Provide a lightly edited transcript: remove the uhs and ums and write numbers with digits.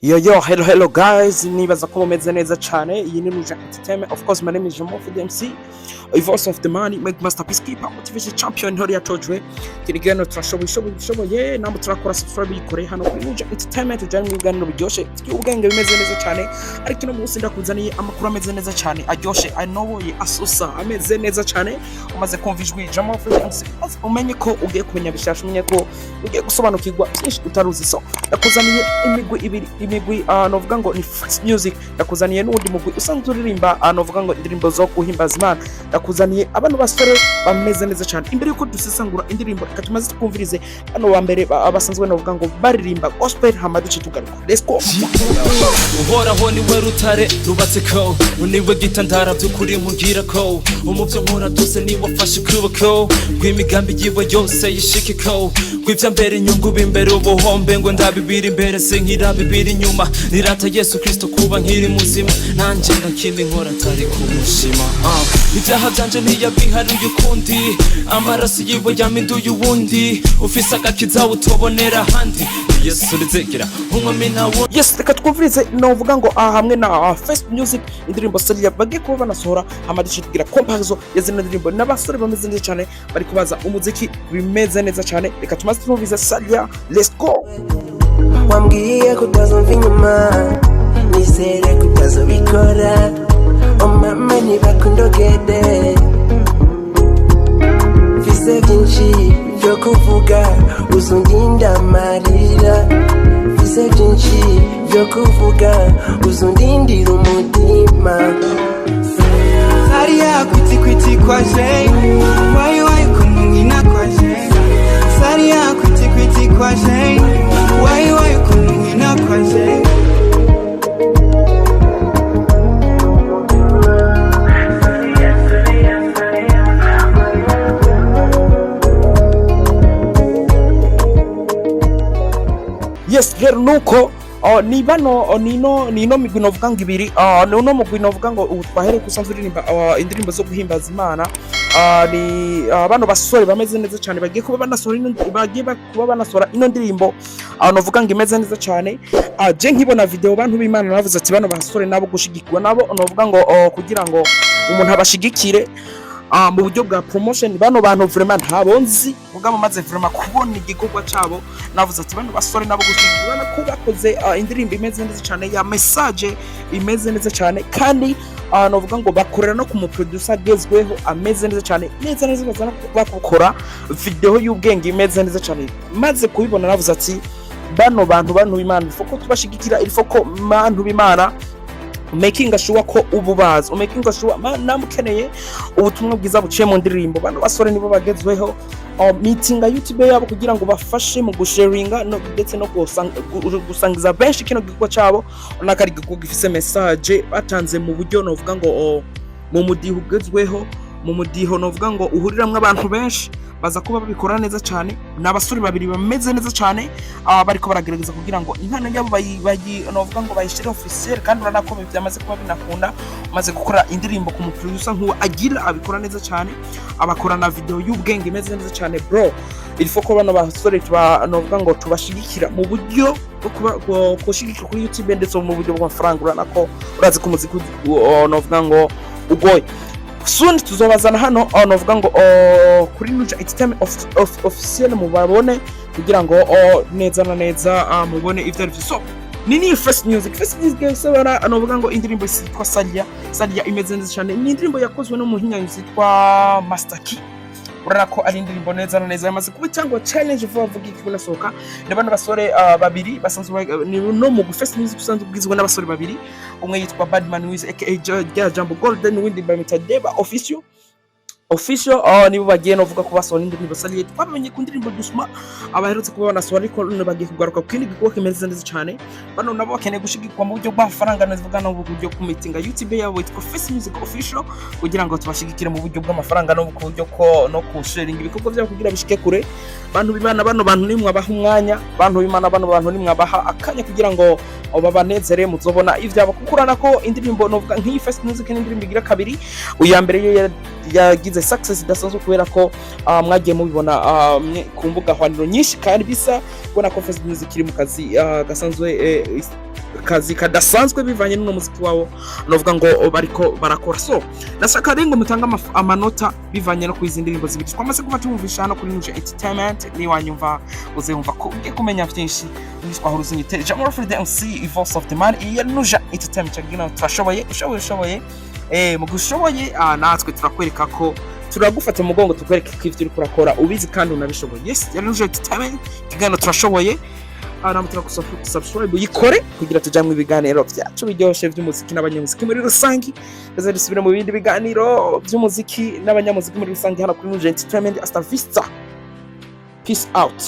Yo yo, hello hello guys, nibaza ko mumeze neza cyane. Iyi ni Nuja Entertainment. Of course, my name is Jamal for the MC, a voice of the money, make master peacekeeper, motivation champion, ntore yatojwe. Kirigano turashoboye, ishoboye, ishoboye. Namwe turakora subscribe, yikore hano kuri Nuja Entertainment, tujyane mu biganiro biryoshye by'ubwenge bimeze neza cyane. Ariko ino munsi ndakuzaniye amakuru ameze neza cyane, aryoshye, anoboye, asusa, ameze neza cyane. Umaze kumva ijwi Jamal for the MC, umenye ko ugiye kumenya bishasha, umenye ko ugiye gusobanukirwa byinshi utaruzi. So ndakuzaniye imigwi ibiri, imigwi novuga ngo ni First Music. Ndakuzaniye n'uwundi mugwi usanzwe uririmba novuga ngo indirimbo zo guhimbaza Imana. Ndakuzaniye abantu basore bameze neza cyane. Imbere yuko dusesangura indirimbo, reka tumaze twumvirize bano ba mbere basanzwe novuga ngo baririmba gospel, hama duce tugaruka. Let's go. Uhoraho niwe rutare rubatse ko, niwe gitandara by'ukuri nkubwira ko umuvyo nkora byose niwe afashe ukuboko, rw'imigambi yiwe yose yishike ko rw'ivya mbere inyungu b'imbere ubuhombe ngo ndabibira imbere sinkirabibira inyuma, nirata Yesu Kristo kuba nkiri muzima, nanje ndakindi nkora atari kumushima. Ibyaha byanje ntiyabiharuye ukundi, amaraso yiwe yaminduye uwundi, ufise agakiza utobonera ahandi, Yesu rizegera umwami nawo. Yes, reka twumvirize novuga ngo aha hamwe na First Music indirimbo Salia bagiye kuba banasohora, hama duce tugira comparison ya zino ndirimbo n'abasore bameze neza cyane, bari kubaza umuziki bimeze neza cyane. Reka tumaze twumvirize Salia. Let's go. Wambwiye ko utazumva inyuma, nizere ko utazobikora. Oh mama, ntibakundogede, mfise byinshi byo kuvuga, uzundinda amarira. Mfise byinshi byo kuvuga, uzundindira umutima. Saria kwiti kwiti kwaje, wai wai kumungina kwaje. Saria kwiti kwiti kwaje, wai wai kumungina kwaje. Yes, rero nuko ni bano nino migwi novuga ngo ibiri, nuno mugwi novuga ngo ubu twahereye usanzwe uririmba indirimbo zo guhimbaza Imana. Ni bano basore bameze neza cyane bagiye kuba banasohora ino, bagiye kuba banasohora ino ndirimbo novuga ngo imeze neza cyane. Je nkibona video, bantu b'Imana, navuze ati bano basore nabo gushigikirwa, nabo novuga ngo kugira ngo umuntu abashigikire mu buryo bwa promotion. Bano bantu vraiment ntabo nzi, mugabo maze vraiment kubona igikorwa cabo, navuze ati bano basore nabo gushigikirwa ko bakoze indirimbo imeze neza cyane, ya message imeze neza cyane, kandi novuga ngo bakorera no ku mu producer agezweho ameze neza cyane, neza neza baza no bakora video y'ubwenge imeze neza cyane. Maze kubibona navuze ati bano bantu, bantu b'Imana, il faut ko tubashigikira, il faut ko bantu b'Imana making sure ko ubu bazi making sure namukeneye ubutumwa bwiza buciye mu ndirimbo. Bano basore nibo bagezweho. Meetinga YouTube yabo kugira ngo bafashe mu gusharinga no, ndetse no gusangiza benshi kino gikorwa cyabo. Urabona ko ari igikorwa gifise message batanze mu buryo novuga ngo mu mudiho ugezweho, mu mudiho novuga ngo uhuriramwo abantu benshi, baza kuba babikora neza cyane. Ni abasore babiri bameze neza cyane, bariko baragerageza kugira ngo impano yabo novuga ngo bayishire officiel, kandi urabona ko byamaze kuba binakunda. Umaze gukora indirimbo ku mu producer nk'uwo agira abikora neza cyane, abakora na video y'ubwenge imeze neza cyane. Bro, il faut ko bano basore tuba novuga ngo tubashigikira mu buryo bwo kuba kushigikira kuri YouTube ndetse mu buryo bw'amafaranga. Urabona ko urazi ko umuziki novuga ngo ugoye. Soon tuzobazana hano novuga ngo kuri Nuja Entertainment officiel, mubabone kugira ngo neza na neza mubone ivyo ari vyo. So ni First Music. First Music yasobora novuga ngo indirimbo yitwa Salia. Salia imeze neza cyane, ni indirimbo yakozwe n'umuhinyanyi yitwa Master Key. Urabona ko ari indirimbo neza na neza yamaze kuba itangwa challenge vuba vuba iki kunasohoka. Ni bano basore babiri basanzwe ni no mu First Music usanzwe ugizwe n'abasore babiri, umwe yitwa Badman Wiz aka Rya Jambo Golden, uwindi bamwita Deba Official. Official nibo bagiye novuga ko basohora indirimbo Salia. Twabamenye ku ndirimbo Dusma abaherutse kuba banasohora, ariko none bagiye kugaruka ku kindi gikorwa kimeze neza cyane. Bano nabo bakeneye gushigikwa mu buryo bw'amafaranga, navuga no mu buryo kumitinga YouTube yabo yitwa Face Music Official, kugira ngo tubashigikire mu buryo bw'amafaranga no mu buryo ko no kusharinga ibikorwa byabo kugira bishike kure. Bantu b'Imana, bano bantu nimwabaha umwanya, bantu b'Imana, bano bantu nimwabaha akanya kugira ngo babanezere, muzobona ivyabo, kuko urabona ko indirimbo novuga nk'iyi Face Music ni indirimbo igira kabiri. Uya mbere yo yagize success idasanzwe kubera ko mwagiye mubibona ku mbuga hwaniro nyinshi, kandi bisa ubona ko Face Music iri mu kazi gasanzwe. Kazi kadasanzwe bivanye n'uno muziki wabo novuga ngo bariko barakora. So nashaka rero ngo mutange amanota bivanye no kwizi ndirimbo zibiri twamaze kuba tumvisha hano kuri Ninja Entertainment. Niwanyumva uzumva ko ugiye kumenya byinshi. Nitwa Uzinyite Jamal Free MC, Voice of the Man. Iya Nuja Entertainment cyangwa turashoboye, ushoboye, ushoboye, mu gushoboye. Natwe turakwereka ko turagufata mu mugongo, tukwereka ko ivyo uriko urakora ubizi kandi unabishoboye. Yes, yari Nuja Entertainment, ikiganiro turashoboye. Namutera subscribe uyikore kugira tujamwe ibiganiro byacu biryoshye by'umuziki n'abanyamuziki muri rusange. Tuze dusubire mu bindi biganiro by'umuziki n'abanyamuziki muri rusange hano kuri Nuja Entertainment. Hasta vista, peace out.